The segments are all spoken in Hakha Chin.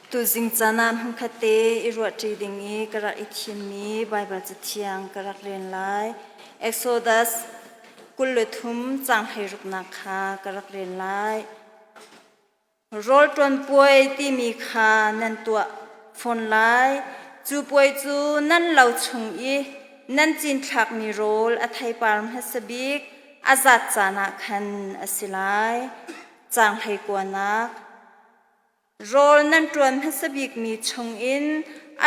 Tuzing caan ah hmunkhatte i ruahṭi ding i ka rak i thimmi Baibal Cathiang ka rak rel lai. Exodus 23 caang hleiruknak kha ka rak rel lai. Rawl ṭuan puai timi kha nan tuah fawn lai. Cu puai cu nan lo chung i nan cinthlakmi rawl a theipar hmasa bik a zat caan ah khan a si lai. Caang hleikuanak. Rawl nan ṭuan hmasa bikmi chungin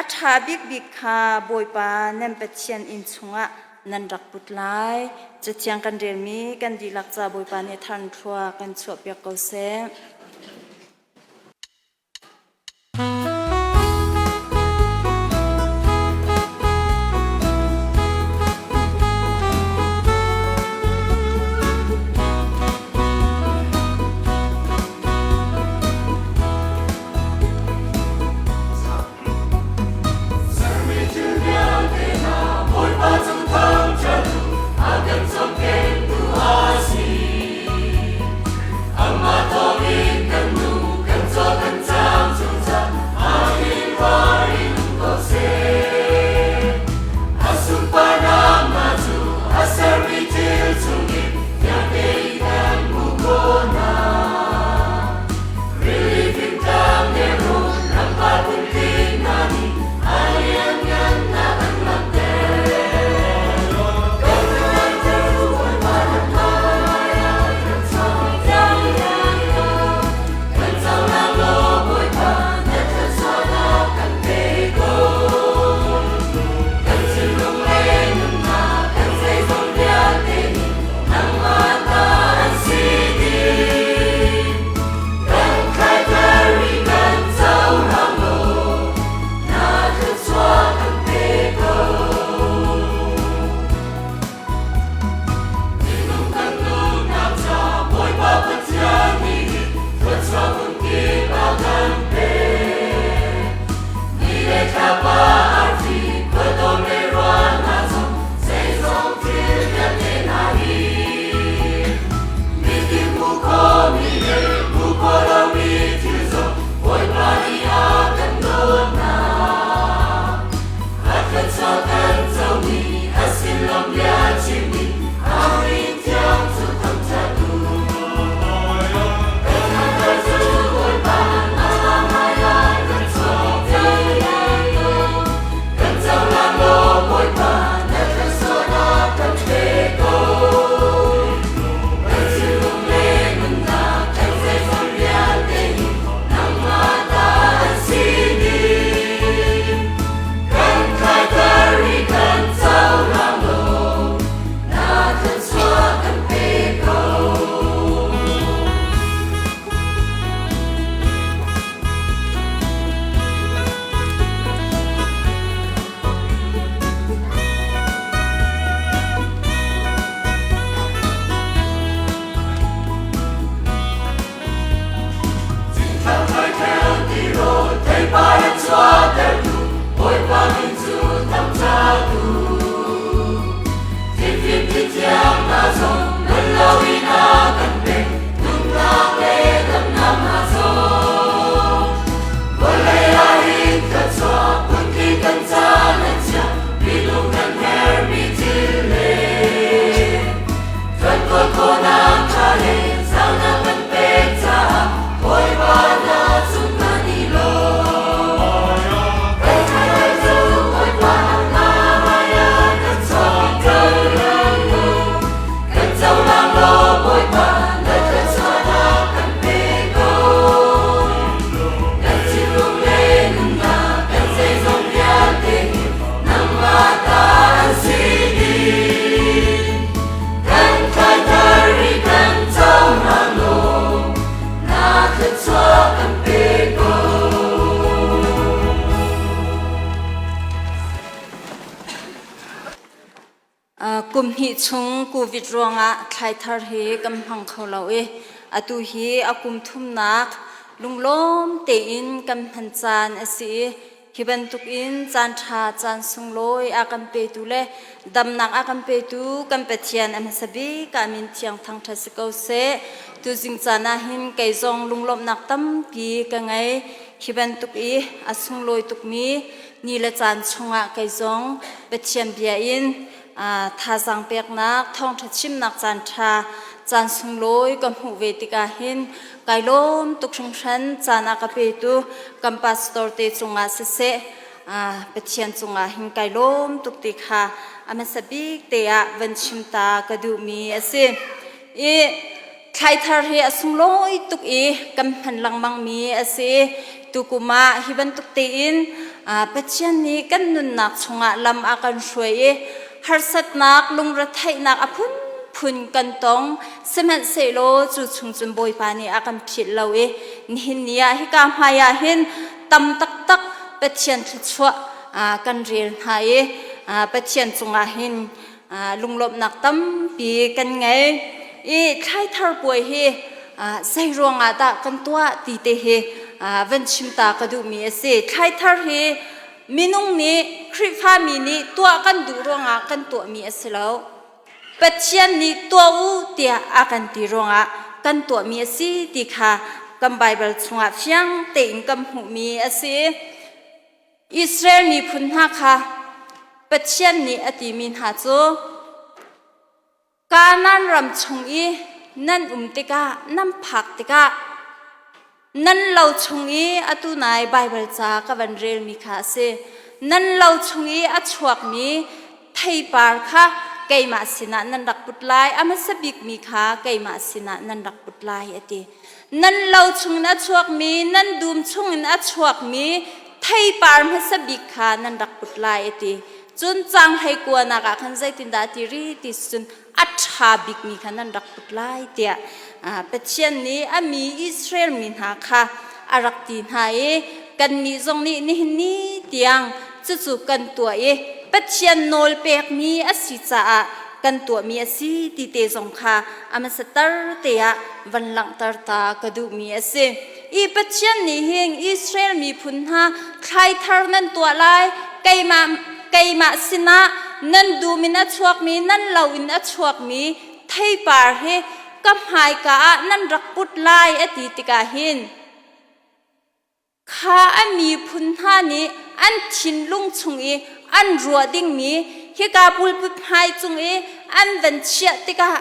a ṭha bikbik kha Bawipa nan Pathian inn chungah nan rak put lai. Cathiang kan relmi kan dihlak ca Bawipa nih than thlua kan chuahpiak ko seh. Sermi thil vialte hna Bawipa cu thangṭhat u, a kan cawmkengtu a si. Amah thawngin kan nung, kan caw kan cang cucaah a in ralring ko seh. A sunparnak hna cu a sermi thil chungin fiang tein kan hmuh khawh hna. Rili fingtlang nelrawn ramvar phunkip hna nih a lianngannak an langhter. Kan langhter Bawipa ram hmaiah kan Kan cohlang law Bawipa na thluachuahnak kan pe ko. Kan thinlung le nunnak kan zeizong vialte nih nangmah ta an si dih. Kan tlaiter i kan cohlang law na thluachuah kan pe ko. Minung kan nunnak ca Bawipa Pathian nih thluachuah phunkip a kan pek. Ni le thlapa arfi khuadawm le ruah hna zong zeizong thil vialte hna hi nitin hmuh khawhmi le hmuh khawh lomi thil zong Bawipa nih a kan dawtnak. A thluachuah kan comi a sin lawng bia chim in a min thiang cu thangṭhat u. Kan thangṭhat cu Bawipa nangmah hmaiah kan chuak Kan cohlang law Bawipa na thluachuahnak kan pe ko. Kan thinlung le nunnak kan zeizong vialte hi nangmah ta an si dih. Kan tlaiter i kan cohlang law na thluachuah kan pe ko. Theipar an chuahtertu Bawipa min cu thangṭhat u. Fimfim thiang hna zong man loin a kan pek, nunnak le damnak hna zong. Vawlei ah hin thluachuah phunkip kan caan a chia, minung kan herhmi thil le Kan kawl khawhnak ṭha le zaunak kan pek caah Bawipa na cung kan i lawm. Kan thaithai cu Bawipa nangmah hmaiah kan chuahpi ko. Kan cohlang law Bawipa na thluachuahnak kan pe ko. Kan thinlung le nunnak kan zeizong vialte hi nangmah ta an si dih. Kan tlaiter i kan cohlang law na thluachuah kan pe ko. Kum hnih chung COVID ruangah thlaithar hi kan hmang kho lo i atu hi a kum thumnak lunglawm tein kan hman caan a si i Hi bantukin caan ṭha caan sunglawi a kan petu le damnak a kan petu kan Pathian a hmasa bik ah min thiang thangṭhat si ko seh. Tuzing caan ah hin kei zong lunglawmhnak tampi ka ngei. Hi bantuk i a sunglawi tukmi ni le caan chungah kei zong Pathian bia in thazaang peknak, thawngṭha chimnak caan ṭha, caan sunglawi ka hmuh ve tikah hin kai lawm tuk hringhran. Caan a ka petu kan pastor te cungah siseh, Pathian cungah hin kai lawm tuk ti kha a hmasa bik te ah van chim ta ka duhmi a si. I thlaithar hi a sunglawi tuk i kan hman lengmangmi a si. Tukum ah hi bantuk tein Pathian nih kan nunnak chungah lam a kan hruai i harsatnak, lungretheihnak a phunphun kan tong. Sihmanhsehlaw cu chung cun Bawipa nih a kan philh lo i nihin ni ah hika hmai ah hin tam taktak Pathian thluachuah kan rel hna i Pathian cungah hin lunglawmhnak tampi kan ngei. I thlaithar puai hi zei ruangah dah kan tuah ti te hi van chim ta ka duhmi a si. Thlaithar hi minung nih Khrihfami nih tuah kan duh ruangah kan tuahmi a si lo. Pathian nih tuah u tiah a kan ti ruangah kan tuahmi a si ti kha kan Baibal chungah fiang tein kan hmuhmi a si. Israel miphun hna kha Pathian nih a timi hna cu Kanaan ram chung i nan um tikah nan phak tikah nan lo chung i atu nai Baibal ca ka van relmi kha a si. Nan lo chung i a chuakmi theipar kha keimah sinah nan rak put lai, a hmasa bikmi kha keimah sinah nan rak put lai a ti. Nan lo chungin a chuakmi, nan dum chungin a chuakmi theipar hmasa bik kha nan rak put lai a ti. Cun cang hlei kuanak ah khan zeitindah a ti rih ti cun a ṭha bikmi kha nan rak put lai tiah Pathian nih a mi Israel mi hna kha a rak ti hna i kannih zong nih nihin ni tiang cucu kan tuah i Pathian nawl pekmi a si caah kan tuahmi a si ti te zong kha a hmasatar te ah van langhter ta ka duhmi a si. I Pathian nih hin Israel miphun hna thlaithar nan tuah lai, keimah keimah sinah nan dum in a chuakmi, nan lo in a chuakmi theipar hi ka hmaika ah nan rak put lai a ti tikah hin kha a miphun hna nih an thinlung chung i an ruah dingmi hika pulpit hmai cung i an van chiah tikah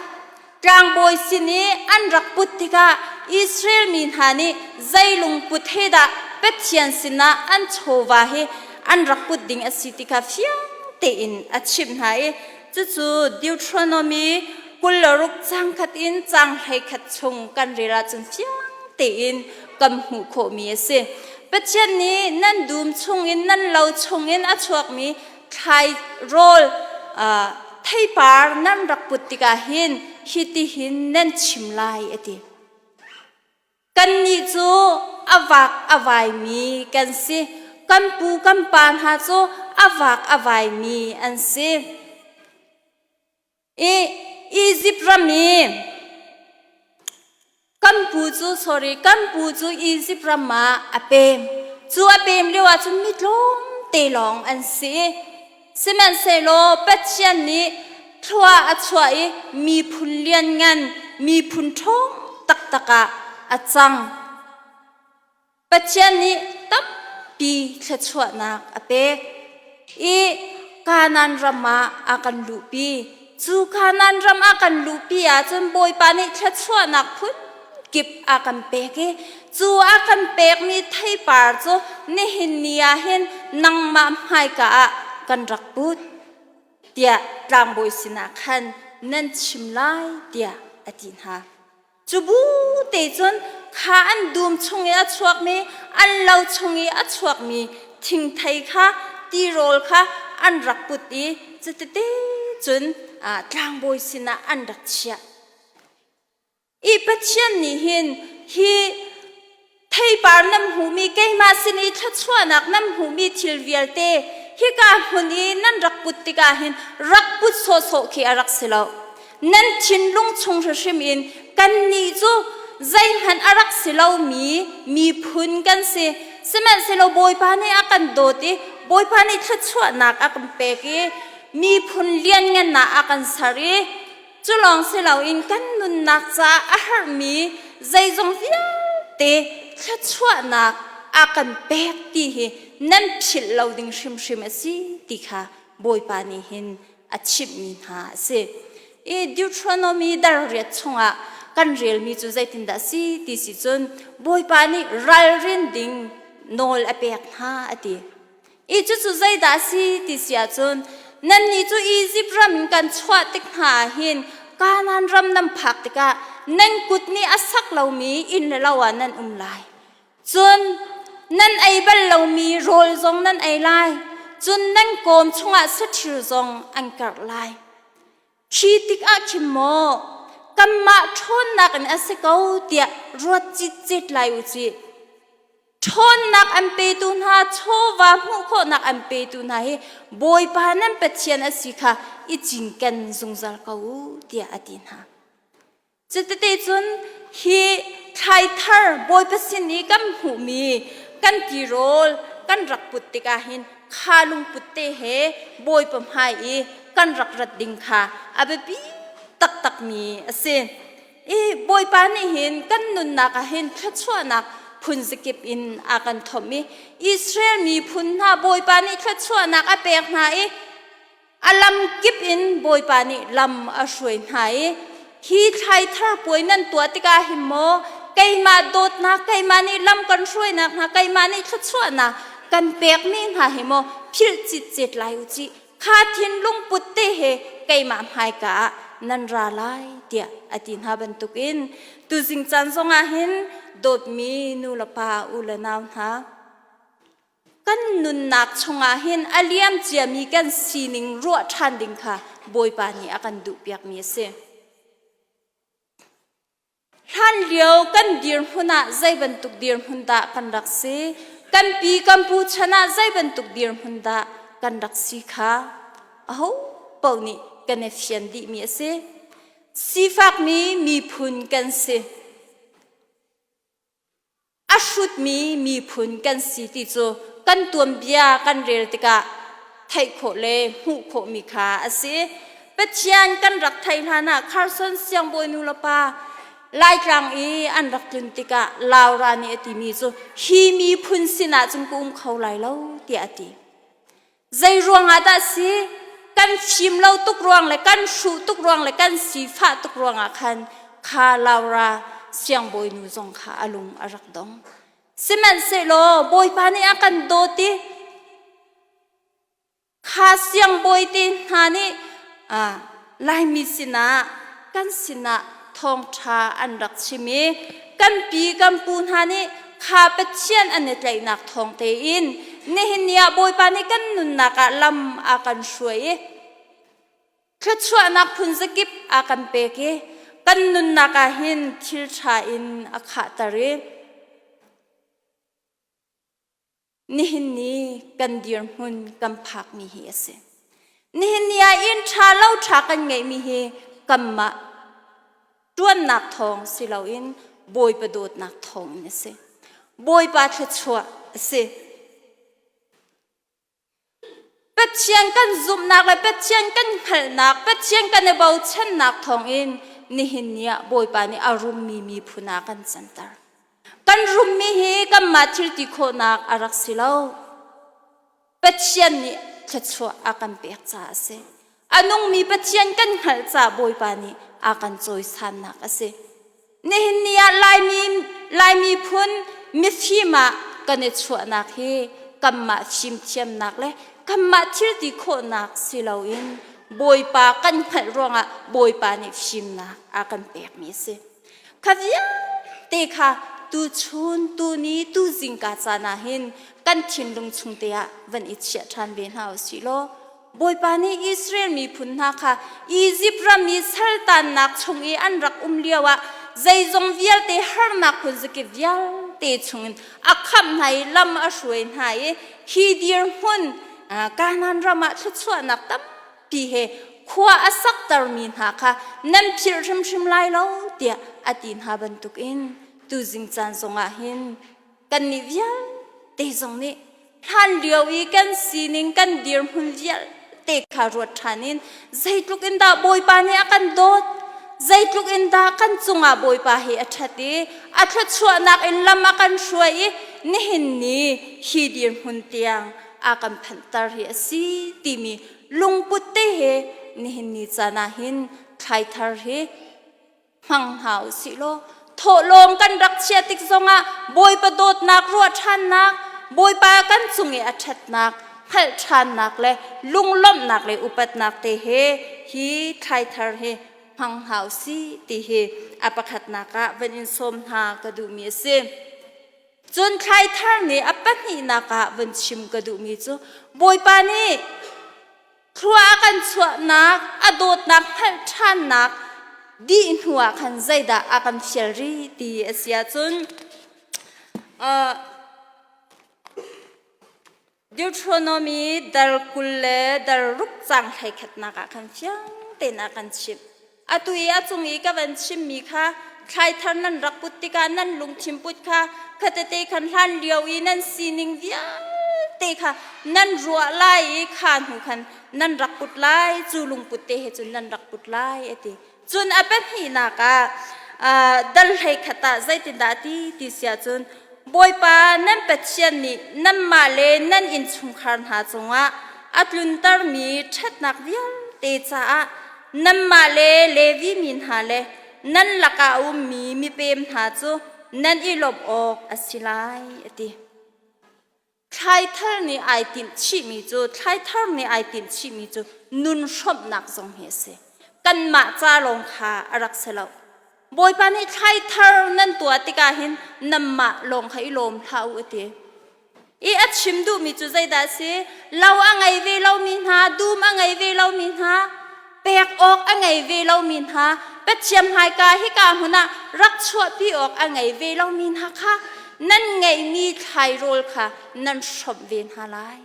tlangbawi sin i an rak put tikah Israel mi hna nih zei lungput he dah Pathian sinah an chawva hi an rak put ding a si ti kha fiang tein a chimh hna i cucu Deuteronomy 26 cang khat in cang 11 chung kan rel ahcun fiang tein kan hmuh khawhmi a si. Pathian nih nan dum chungin nan lo chungin a chuakmi thlai rawl theipar nan rak put tikah hin hitihin nan chim lai a ti. Kannih cu a vak a vaimi kan si. Kan pu kan pa hna cu a vak a vaimi an si. I Izipt ram i kan pu cu sorry kan pu cu Izipt ram ah a pem. Cu a pem lio ah cun mi tlawmte lawng an si. Sihmanhsehlaw Pathian nih thlua a chuah i miphun lianngan, miphun ṭhawng taktak ah a cang. Pathian nih tampi thluachuahnak a pek i Kanaan ram ah a kan luhpi. Cu Kanaan ram a kan luhpi ahcun Bawipa nih thluachuahnak phun kip a kan pek i cu a kan pekmi theipar cu nihin ni ah hin nangmah hmaika ah kan rak put tiah tlangbawi sinah khan nan chim lai tiah a ti hna. Cu bu te cun kha an dum chung i a chuakmi, an lo chung i a chuakmi thingthei kha tirawl kha an rak put i cutete cun tlangbawi sinah an rak chiah. I Pathian nih hin hi theipar nan hmuhmi keimah sin i thluachuahnak nan hmuhmi thil vialte hika hmun i nan rak put tikah hin rak put sawhsawh khi a rak si lo. Nan thinlung chung hrimhrim in kannih cu zeihmanh a rak si lomi miphun kan si. Sihmanhsehlaw Bawipa nih a kan dawt i Bawipa nih thluachuahnak a kan pek i miphun lianngan ah a kan ser i Cu lawng si loin kan nunnak caah a herhmi zeizong vialte thluachuahnak a kan pek ti hi nan philh lo ding hrimhrim a si ti kha Bawipa nih hin a chimhmi hna a si. I Deuteronomy dar riat chungah kan relmi cu zeitindah a si ti si cun Bawipa nih ralrin ding nawl a pek hna a ti. I cucu zeidah a si ti si ahcun nannih cu Izipt ram in kan chuah tik hna ah hin Kanaan ram nan phak tikah nan kut nih a sak lomi inn le lo ah nan um lai. Cun nan ei bal lomi rawl zong nan ei lai. Cun nan kawm chungah saṭhir zong an karh lai. Khi tikah khin maw kanmah ṭhawnnak in a si ko tiah ruat citcet lai u cih. Ṭhawnnak an petu hna, chawva hmuh khawhnak an petu hna hi Bawipa nan Pathian a si kha i cinken zungzal ko u tiah a ti hna. Cutete cun hi thlai thar Bawipa sin i kan hmuhmi kan tirawl kan rak put tikah hin kha lungput te he Bawipa hmai i kan rak rat ding kha a biapi taktakmi a si. I Bawipa nih hin kan nunnak ah hin thluachuahnak phun zakip in a kan thomh i Israel miphun hna Bawipa nih thluachuahnak a pek hna i a lam kip in Bawipa nih lam a hruai hna i hi thlai thar puai nan tuah tikah hin maw keimah dawtnak keimah nih lam kan hruainak hna keimah nih thluachuahnak kan pekmi hna hi maw philh citcet lai u cih Kha thinlung put te he keimah hmaika ah nan ra lai tiah a ti hna bantukin tuzing caan zongah hin dawtmi nu le pa u le nau hna kan nunnak chungah hin a liam ciami kan sining ruah ṭhan ding kha Bawipa nih a kan duhpiakmi a si. Hlanlio kan dirhmun ah zei bantuk dirhmun dah kan rak si? Kan pi kan pu chan ah zei bantuk dirhmun dah kan rak si kha aho paoh nih kan i fian dihmi a si. Sifakmi miphun kan si. A hrutmi miphun kan si ti cu kan tuanbia kan rel tikah theih khawh le hmuh khawhmi kha a si. Pathian kan rak theih hlan ah Carson siangbawi nu le pa Laitlang i an rak tlun tikah Laura nih a timi cu hi miphun sinah cun ka um kho lai lo tiah a ti. Zei ruangah dah si? Kan fim lo tuk ruang le kan hruh tuk ruang le kan sifah tuk ruangah khan kha Laura siangbawi nu zong kha a lung a rak dong. Sihmanhsehlaw Bawipa nih a kan dawt i kha siangbawi te hna nih Laimi sinah kan sinah thawngṭha an rak chim i kan pi kan pu hna nih kha Pathian an i tlaihnak thawng tein nihin ni ah Bawipa nih kan nunnak ah lam a kan hruai i thluachuahnak phun zakip a kan pek i kan nunnak ah hin thil ṭha in a khahter i nihin ni kan dirhmun kan phakmi hi a si. Nihin ni ah inn ṭha lo ṭha kan ngeihmi hi kanmah ṭuannak thawng si loin Bawipa dawtnak thawng in a si. Bawipa thluachuah a si. Pathian kan zumhnak le Pathian kan hngalhnak, Pathian kan i bochannak thawngin nihin ni ah Bawipa nih a rummi miphun ah kan canter. Kan rummi hi kanmah thil ti khawhnak a rak si lo. Pathian nih thluachuah a kan pek caah a si. A nungmi Pathian kan hngalh caah Bawipa nih a kan cawisannak a si. Nihin ni ah Laimi, Laimi phun mifim ah kan i chuahnak hi kanmah fimthiamnak le kanmah thil ti khawhnak si loin Bawipa kan hngalh ruangah Bawipa nih fimnak a kan pekmi a si. Kha vialte kha tuchun, tuni, tuzingka caan ah hin kan thinlung chung te ah van i chiah ṭhan ve hna u sih law Bawipa nih Israel miphun hna kha Izipt ram i saltannak chung i an rak um lioah zeizong vialte harnak phunzakip vialte chungin a khamh hna i lam a hruai hna i hi dirhmun Kanaan ram ah thluachuahnak tampi he khua a saktermi hna kha nan philh hrimhrim lai lo tiah a ti hna bantukin tuzing caan zongah hin kannih vialte zong nih hlan lio i kan sining kan dirhmun vialte kha ruat ṭhan in zeitluk in dah Bawipa nih a kan dawt zeitluk in dah kan cungah Bawipa hi a ṭhat i a thluachuahnak in lam a kan hruai i nihin ni hi dirhmun tiang a kan phanhter hi a si timi lungput te he nihin ni caan ah hin thlaithar hi hmang hna u sih law thawhlawm kan rak chia tik zongah Bawipa dawtnak ruah ṭhannak, Bawipa kan cung i a ṭhatnak hngalh ṭhannak le lunglawmhnak le upatnak te he hi thlaithar hi hmang hna u sih ti hi a pakhatnak ah van in sawm hna ka duhmi a si. Cun thlaithar nih a pahnihnak ah van chim ka duhmi cu Bawipa nih thlua a kan chuahnak, a dawtnak hngalh ṭhannak dih hnuah khan zeidah a kan fial rih ti a si ahcun Deuteronomy dal 20 le dal ruk cang 11nak ah khan fiang tein a kan chimh. Atu i a cung i ka van chimmi kha thlaithar nan rak put tikah nan lungthin put kha khatete khan hlan lio i nan sining vialte kha nan ruah lai i kha hnu khan nan rak put lai, cu lungput te he cun nan rak put lai a ti. Cun a pahnihnak ah dal 11 ah zeitindah a ti ti si ahcun Bawipa nan Pathian nih nanmah le nan innchungkhar hna cungah a tluntermi ṭhatnak vialte caah nanmah le Levi mi hna le nan lakah a ummi mipem hna cu nan i lawmh awk a si lai, a ti. Thlaithar nih ai timh chihmi cu thlaithar nih ai timh chihmi cu nun hrawmhnak zong hi a si. Kanmah ca lawng kha a rak si lo. Bawipa nih thlaithar nan tuah tikah hin nanmah lawng kha i lawm hlah u a ti. I a chim duhmi cu zeidah a si? Lo a ngei ve lomi hna, dum a ngei ve lomi hna, pek awk a ngei ve lomi hna, Pathian hmaika hika hmun ah rak chuahpi awk a ngei ve lomi hna kha nan ngeihmi thlairawl kha nan hrawmh ve hna lai,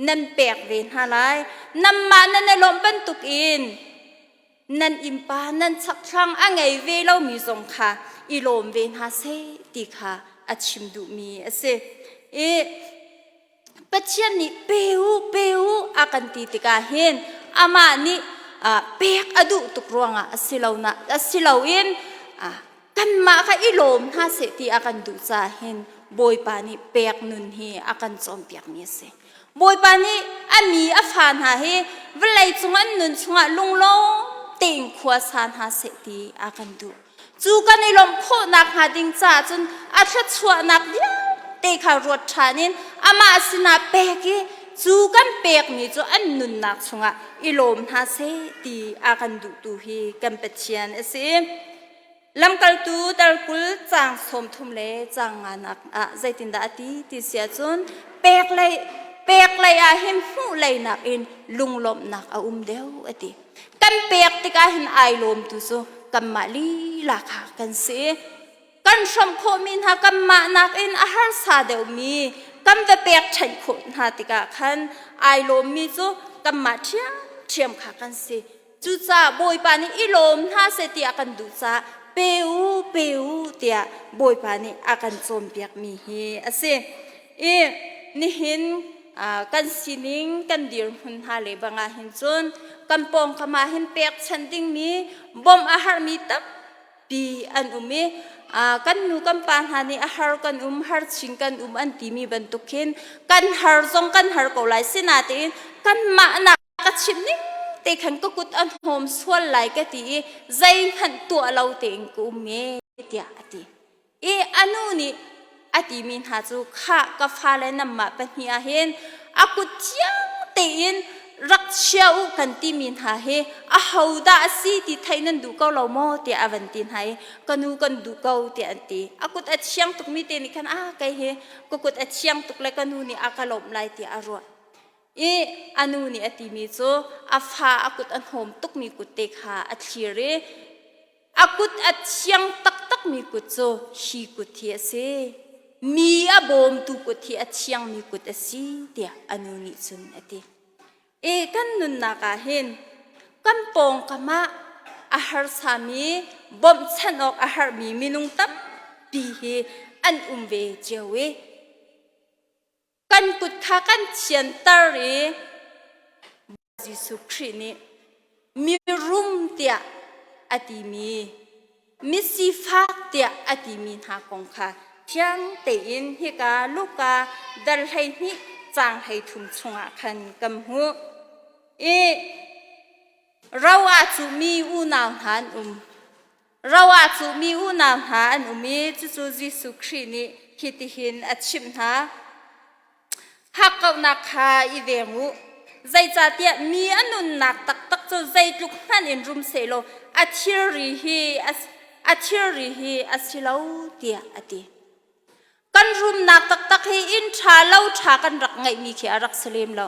nan pek ve hna lai. Nanmah nan i lawmh bantukin nan innpa nan chakthlang a ngei ve lomi zong kha i lawm ve hna seh ti kha a chim duhmi a si. I Pathian nih pe u pe u a kan ti tikah hin amah nih pek a duh tuk ruangah a si lo na a si loin kanmah kha i lawm hna seh ti a kan duh caah hin Bawipa nih pek nun hi a kan cawnpiakmi a si. Bawipa nih a mi a fa hna hi vawlei cung an nun chungah lunglawm tein khua sa hna seh ti a kan duh. Cu kan i lawmh khawhnak hnga ding caah cun a thluachuahnak vialte kha ruat ṭhan in amah sinah pek i cu kan pekmi cu an nunnak chungah i lawm hna seh ti a kan duhtu hi kan Pathian a si. Lamkaltu dal 20 caang 30 le caang nganak ah zeitindah a ti ti si ahcun pek lei pek lei ah hin hmuh lei nakin lunglawmhnak a um deuh a ti. Kan pek tikah hin ai lawmtu cu kanmah lila kha kan si. Kan hrawmh khawhmi hna kanmah nakin a harsa deuhmi kan va pek ṭhenh khawh hna tikah khan ai lawmmi cu kanmah ṭhiamṭhiam kha kan si. Cucaah Bawipa nih i lawm hna seh tiah kan duh caah pe u, pe u tiah Bawipa nih a kan cawnpiakmi hi a si. I nihin kan sining kan dirhmun hna le bang ah hin cun kan pawngkam ah hin pekchanh dingmi bawmh a harmi tampi an um i kan nu kan pa hna nih a har kan um har chin kan um an timi bantuk khin kan har zong kan har ko lai sinatein kanmah nak ka chim ning te khan ka kut an hawm sual lai ka ti i zeihmanh tuah lo tein ka um e tiah a ti. I a nu nih a timi hna cu khah ka fale nanmah pahnih ah hin a kut thiang tein rak chia u kan timi hna hi ahodah a si ti theih nan duh ko lo maw tiah a van ti hna i ka nu kan duh ko tiah an ti. A kut a thiang tukmi te nih khan ah kei hi ka kut a thiang tuk le ka nu nih a ka lawmh lai tiah a ruah. I a nu nih a timi cu a fa a kut a hnawm tukmi kut te kha a thlir i A kut a thiang taktakmi kut cu hi kut hi a si. Mi a bawmtu kut hi a thiangmi kut a si tiah a nu nih cun a ti. E kan nunnak ah hin kan pawngkam ah a harsami bawmhchanh awk a harmi minung tampi hi an um ve cio i kan kut kha kan thianter i Jesuh Khrih nih mirum tiah a timi, misifak tiah a timi hna kong kha Thiang tein hika Luka dal 12 caang 13 chungah khan kan hmuh. I ro aa cuhmi unau hna an um. Ro aa cuhmi unau hna an um i cucu Jesuh Khrih nih hitihin a chimh hna. Hakkauhnak kha i veng u. Zeicahtiah mi a nunnak taktak cu zeitluk hmanh in rum sehlaw a thilri hi a thilri hi a si lo tiah a ti. Kan rumnak taktak hi inn ṭha lo ṭha kan rak ngeihmi khi a rak si lem lo.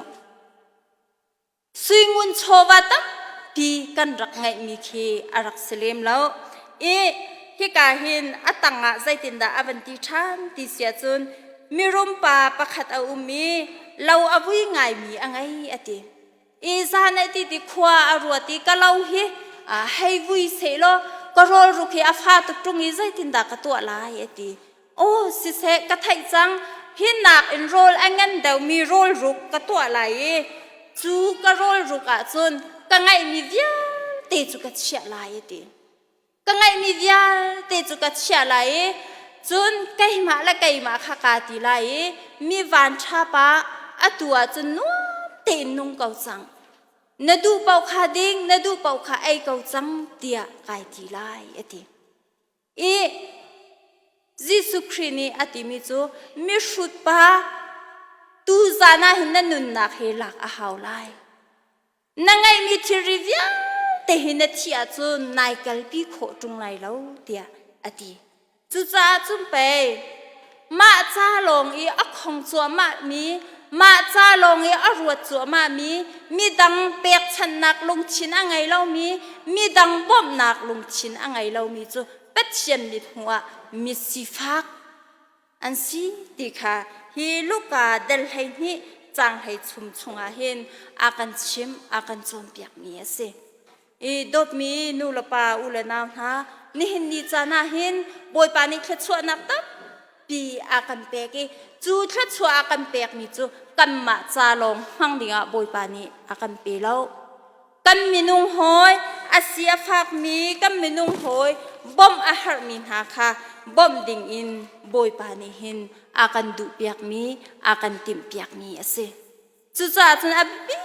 Suingun chawva tampi kan rak ngeihmi khi a rak si lem lo. I hika hin a tangah zeitindah a van ti ṭhan ti si ahcun mirum pa pakhat a um i lo a vui ngaimi a ngei a ti. I zan a ti ti khua a ruat i ka lo hi hei vui sehlaw ka rawlruk hi a fa tuk ṭung i zeitindah ka tuah lai a ti. Aw siseh ka theih cang hinak in rawl a ngan deuhmi rawlruk ka tuah lai i cu ka rawlruk ahcun ka ngeihmi vialte cu ka chiah lai a ti. Ka ngeihmi vialte cu ka chiah lai i cun keimah le keimah kha kaa ti lai i mi vanṭha pa atu ahcun nuam tein nung ko cang. Na duh paoh kha ding, na duh paoh kha ei ko cang tiah kai ti lai a ti. I Jesuh Khrih nih a timi cu mihrut pa tuzan ah hin na nunnak hi lak a hau lai. Na ngeihmi thilri vialte hi na thih ahcun nai kalpi khawh ṭung lai lo tiah a ti. Cucaah cun pei mah ca lawng i a khong cuahmahmi, mah ca lawng i a ruat cuahmahmi, midang pekchanhnak lungthin a ngei lomi, midang bawmhnak lungthin a ngei lomi cu Pathian mithmuh ah mi sifak an si ti kha hi Luka del 12 caang hlei chum chungah hin a kan chimh, a kan cawnpiakmi a si. I dawtmi nu le pa u le nau hna, nihin ni caan ah hin Bawipa nih thluachuahnak tampi a kan pek i cu thluachuah a kan pekmi cu kanmah ca lawng hmang dingah Bawipa nih a kan pe lo. Kan minung hawi, a si a fakmi kan minung hawi bawmh a herhmi hna kha bawmh dingin Bawipa nih hin a kan duhpiakmi, a kan timhpiakmi a si. Cucaah cun a biapi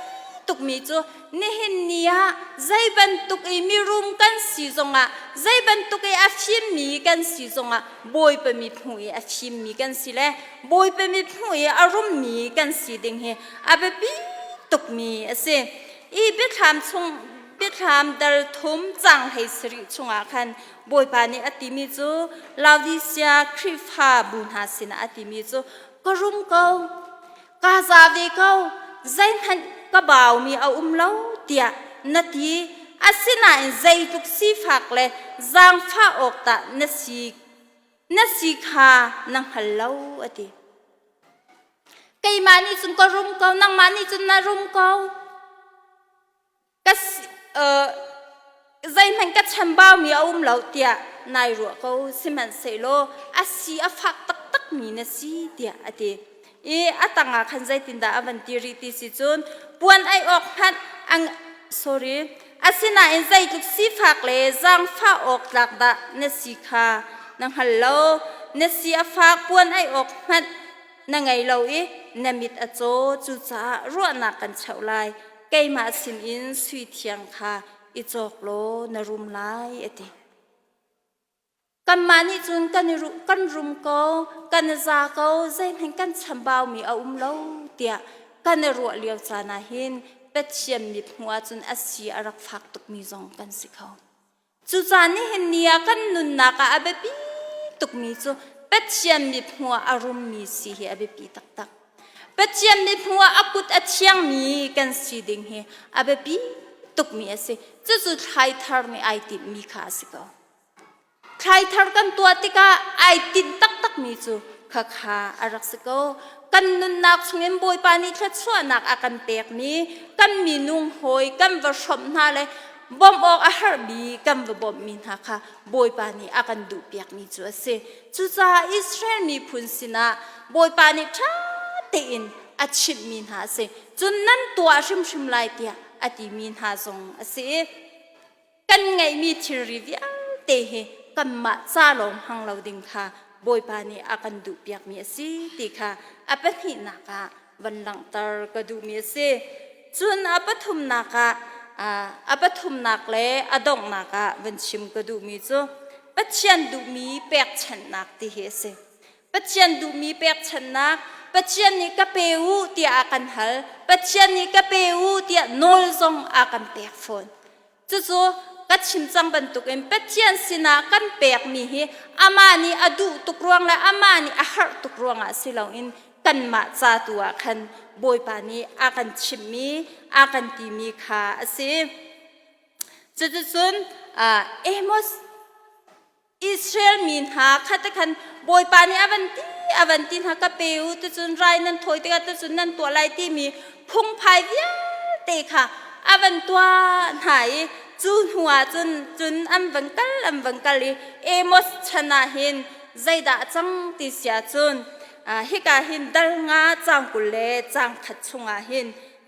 tukmi cu nihin ni ah zei bantuk i mirum kan si zongah, zei bantuk i a fimmi kan si zongah Bawipa mithmuh i a fimmi kan si le Bawipa mithmuh i a rummi kan si ding hi a biapi tukmi a si. I biathlam chung biathlam dal thum cang hlei sarih chungah khan Bawipa nih a timi cu Laodicea Khrihfabu hna sinah a timi cu ka rum ko Kaa za ve ko, zeihmanh ka baumi a um lo tiah na ti. Asinain zeitluk sifak le zaangfah awk dah na si, na si kha na hngal lo, a ti. Keimah nih cun ka rum ko, nangmah nih cun na rum ko. Ka zeihmanh ka chambaumi a um lo tiah nai ruah ko sihmanhsehlaw a si a fak taktakmi na si tiah a ti. I a tangah khan zeitindah a van ti rih ti si cun puan ei awk hmanh ang sorry asinain zeitluk sifak le zaangfah awk tlak dah na si kha na hngal lo na si a fak puan ei awk hmanh na ngei lo i na mit a caw cucaah ruahnak kan cheuh lai keimah sinin sui thiang kha i cawk law na rum lai a ti kanmah nih cun kan i kan rum ko kan i za ko zeihmanh kan chambaumi a um lo tiah kan i ruah lio caan ah hin Pathian mithmuh ahcun a si a rak fak tukmi zong kan si kho Cucaah nihin ni ah kan nunnak ah a biapi tukmi cu Pathian mithmuh ah a rummi si hi a biapi taktak. Pathian mithmuh ah a kut a thiangmi kan si ding hi a biapi tukmi a si. Cucu thlaithar nih ai tinhmi kha a si ko. Thlaithar kan tuah tikah ai tinh taktakmi cu khakha a rak si ko. Kan nunnak chungin Bawipa nih thluachuahnak a kan pekmi kan minung hawi kan va hrawmh hna le bawmh awk a herhmi kan va bawmhmi hna kha Bawipa nih a kan duhpiakmi cu a si. Cucaah Israel miphun sinah Bawipa nih ṭha tein a chimhmi hna a si. Cun nan tuah hrimhrim lai tiah a timi hna zong a si. Kan ngeihmi thilri vialte hi kanmah ca lawng hmang lo ding kha Bawipa nih a kan duhpiakmi a si ti kha a pahnihnak ah van langhter ka duhmi a si. Cun a pathumnak ah a pathumnak le a donghnak ah van chim ka duhmi cu Pathian duhmi pekchanhnak ti hi a si. Pathian duhmi pekchanhnak Pathian nih ka pe u tiah a kan hal. Pathian nih ka pe u tiah nawl zong a kan pek fawn. Cucu ka chim cang bantukin Pathian sinah kan pekmi hi amah nih a duh tuk ruang le amah nih a harh tuk ruangah si loin kanmah ca tu ah khan Bawipa nih a kan chimhmi, a kan timi kha a si. Cuticun Amos Israel mi hna kha te khan Bawipa nih a van ti a van ti hna ka pe u ticun rai nan thawi tikah ticun nan tuah lai timi phungphai vialte kha a van tuah hna i cu hnu ah cun cun an van kal an van kal i Amos chan ah hin zeidah a cang ti si ahcun hika hin dal nga caang 20 le caang khat chungah hin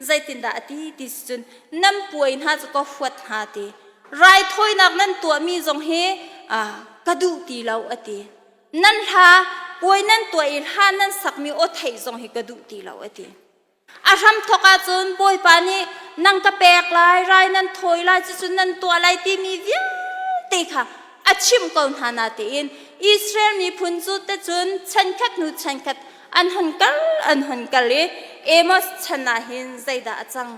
zeitindah a ti ti si cun nan puai hna cu ka huat hna ti Raithawinak nan tuahmi zong hi ka duh ti lo a ti. Nan hla puai nan tuah i hla nan sakmi aw theih zong hi ka duh ti lo a ti. A hramthawk ahcun Bawipa nih nang ka pek lai, rai nan thawi lai, cucun nan tuah lai timi vialte kha a chimh ko hna natein Israel miphun cu tecun chankhat hnu chankhat an hon kal an hon kal i Amos chan ah hin zeidah a cang?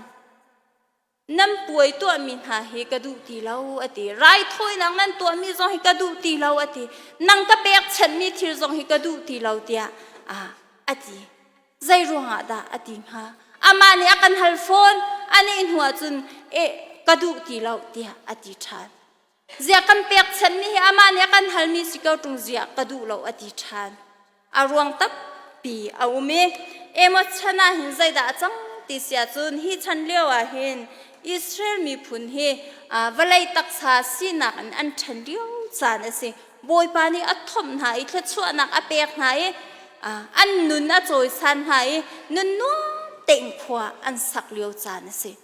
Nan puai tuahmi hna hi ka duh ti lo a ti. Raithawinak nan tuahmi zong hi ka duh ti lo a ti. Nang ka pekchanhmi thil zong hi ka duh ti lo tiah a ti. Zei ruangah dah a ti hnga? Amah nih a kan hal fawn. Anih hnu ah cun e ka duh ti lo tiah a ti ṭhan. Ziah kan pekchanhmi hi amah nih a kan halmi si ko ṭung ziah ka duh lo a ti ṭhan. A ruang tampi a um i Amos chan ah hin zeidah a cang ti si ahcun hi chan lio ah hin Israel miphun hi vawlei taksa sinak in an ṭhan lio caan a si. Bawipa nih a thomh hna i thluachuahnak a pek hna i an nun a cawisan hna i nun nuam tein khua an sak lio caan a si.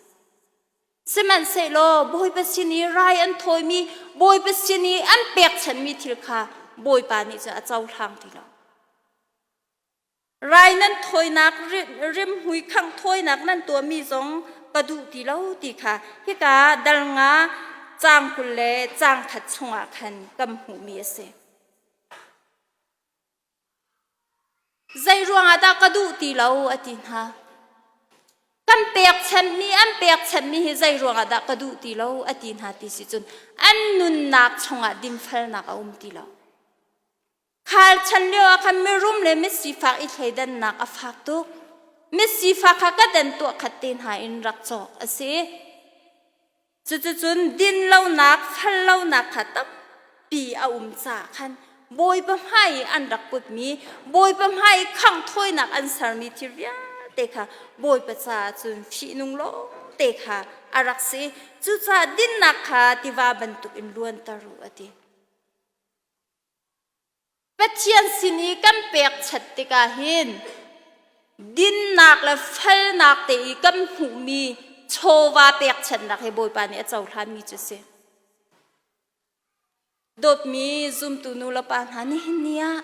Sihmanhsehlaw Bawipa sin i rai an thawimi, Bawipa sin i an pekchanhmi thil kha Bawipa nih cun a cohlang ti lo. Rai nan thawinak rimhmui khangh thawinak nan tuahmi zong ka duh ti lo ti kha hika dal nga caang 20 le caang khat chungah khan kan hmuhmi a si. Zei ruangah dah ka duh ti lo a ti hna. Kan pekchanhmi an pekchanhmi hi zei ruangah dah ka duh ti lo a ti hna ti si cun an nunnak chungah dinfelnak a um ti lo. Khal chan lio ah khan mirum le misifak i thleidannak a fak tuk. Misifak kha ka dan tuah khat te hna in rak cawk a si. Cuticun dinlonak, fellonak kha tampi a um caah khan Bawipa hmai i an rak putmi, Bawipa hmai i khangh thawinak an sermi thil vialte kha Bawipa caah cun fihnung lawngte kha a rak si. Cucaah dinnak kha tiva bantukin luanter u, a ti. Pathian sin i kan pekchanh tikah hin dinnak le felnak te i kan hmuhmi chawva pekchanhnak hi Bawipa nih a cohlanmi cu a si. Dawtmi zumtu nu le pa hna nihin ni ah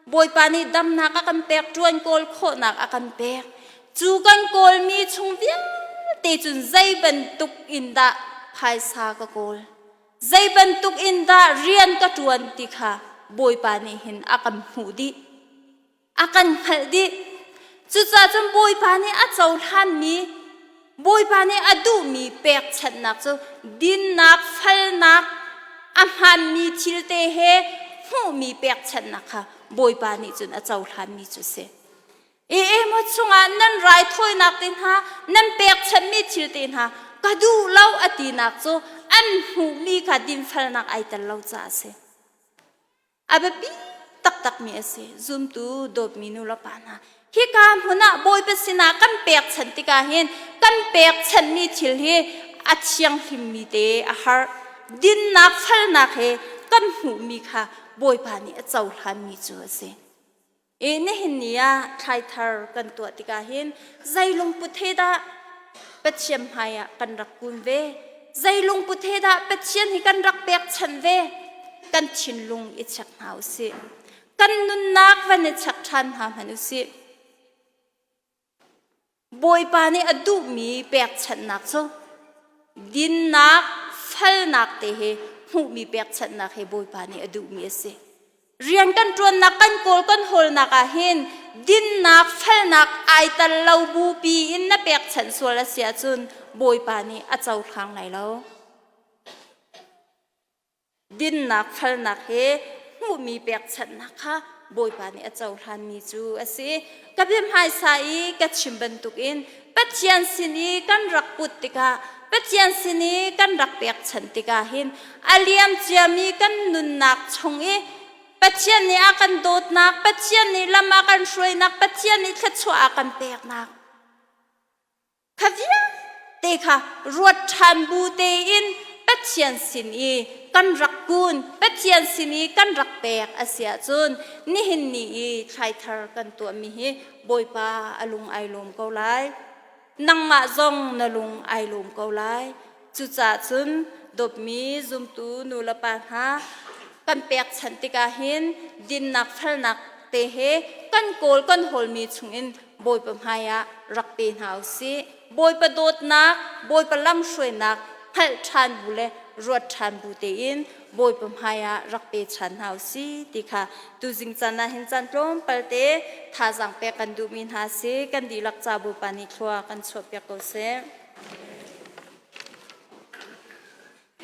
Bawipa nih damnak a kan pek, ṭuan kawl khawhnak a kan pek. Cu kan kawlmi chung vialte cun zei bantuk in dah phaisa ka kawl? Zei bantuk in dah rian ka ṭuan ti kha Bawipa nih hin a kan hmuh dih, a kan hngalh dih. Cucaah cun Bawipa nih a cohlanmi, Bawipa nih a duhmi pekchanhnak cu dinnak, falnak, a hmaanmi thil te he hmuhmi pekchanhnak kha Bawipa nih cun a cohlanmi cu a si. I emaw chungah nan raithawinak te hna, nan pekchanhmi thil te hna ka duh lo a tinak cu an hmuhmi kha dinfelnak ai tel lo caah a si. A biapi taktakmi a si. Zumtu dawtmi nu le pa hna, hika hmun ah Bawipa sinah kan pekchanh tikah hin kan pekchanhmi thil hi a thianghlimmi te a har. Dinnak felnak he kan hmuhmi kha Bawipa nih a cohlanmi cu a si. I nihin ni ah thlaithar kan tuah tikah hin zei lungput he dah Pathian hmai ah kan rak kun ve? Zei lungput he dah Pathian hi kan rak pekchanh ve? Kan thinlung i check hna u sih. Kan nunnak van i check ṭhan hna hmanh u sih. Bawipa nih a duhmi pekchanhnak cu dinnak, falnak te he hmuhmi pekchanhnak he Bawipa nih a duhmi a si. Rian kan ṭuannak kan kawl kan hawlnak ah hin dinnak, falnak ai tal lo bupi in na pekchanh sual a si ahcun Bawipa nih a cohlang lai lo. Dinnak falnak he hmuhmi pekchanhnak kha Bawipa nih a cohlanmi cu a si. Ka bia hmaisa i ka chim bantukin Pathian sin i kan rak put tikah Pathian sin i kan rak pekchanh tikah hin a liam ciami kan nunnak chung i Pathian nih a kan dawtnak, Pathian nih lam a kan hruainak, Pathian nih thluachuah a kan peknak Kha vialte kha ruat ṭhan bu tein Pathian sin i kan rak kun, Pathian sin i kan rak pek a si ahcun nihin ni i thlaithar kan tuahmi hi Bawipa a lung ai lawm ko lai. Nangmah zong na lung ai lawm ko lai. Cucaah cun dawtmi zumtu nu le pa hna kan pekchanh tikah hin dinnak felnak te he kan kawl kan hawlmi chungin Bawipa hmaiah rak pe hna u sih. Bawipa dawtnak, Bawipa lamhruainak hngalh ṭhan bu le ruat ṭhan bu tein Bawipa hmaiah rak pe ṭhan hna u sih ti kha tuzing caan ah hin caan tlawmpal te thazaang pek kan duhmi hna si. Kan dihlak ca Bawipa nih thlua kan chuahpiak ko seh.